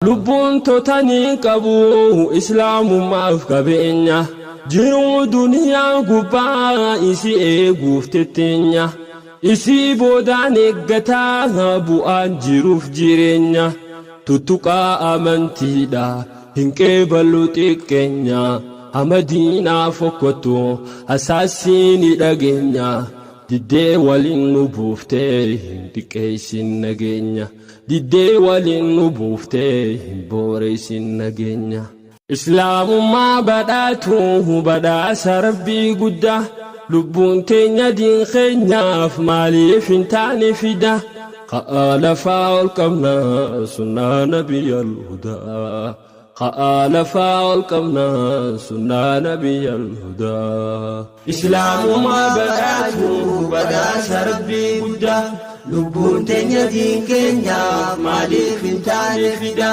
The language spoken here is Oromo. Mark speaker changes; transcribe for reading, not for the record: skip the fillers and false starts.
Speaker 1: Lubbuun totanii qabu islaamummaaf qabeenya. Jiruu duniyaa gubbaa isii eeguuf tetteenya. Isii boodaan eeggataa bu'aan jiruuf jireenya. Tuttuqaa amantiidha hin qeeballu xiqqeenya. Amadiinaa fokkottu asaasii ni dhageenya. Diddee waliin nu buuftee hin xiqqeessin nageenya. Diddee waliin nu buuftee hin booreessin nageenya. Islaamummaa badhaatu badhaasa rabbii guddaa. Lubbuun teenya diin keenyaaf maaliif hin taane fida. Ka'aa lafaa ol qabna sunnaa nabiyyal hudaa. Ka'aa lafaa ol qabna sunnaa nabiyyal hudaa. Islaamummaa badhaatu badhaasa rabbii guddaa. Lubbuun teenya diin keenyaaf maaliif hin taane fida.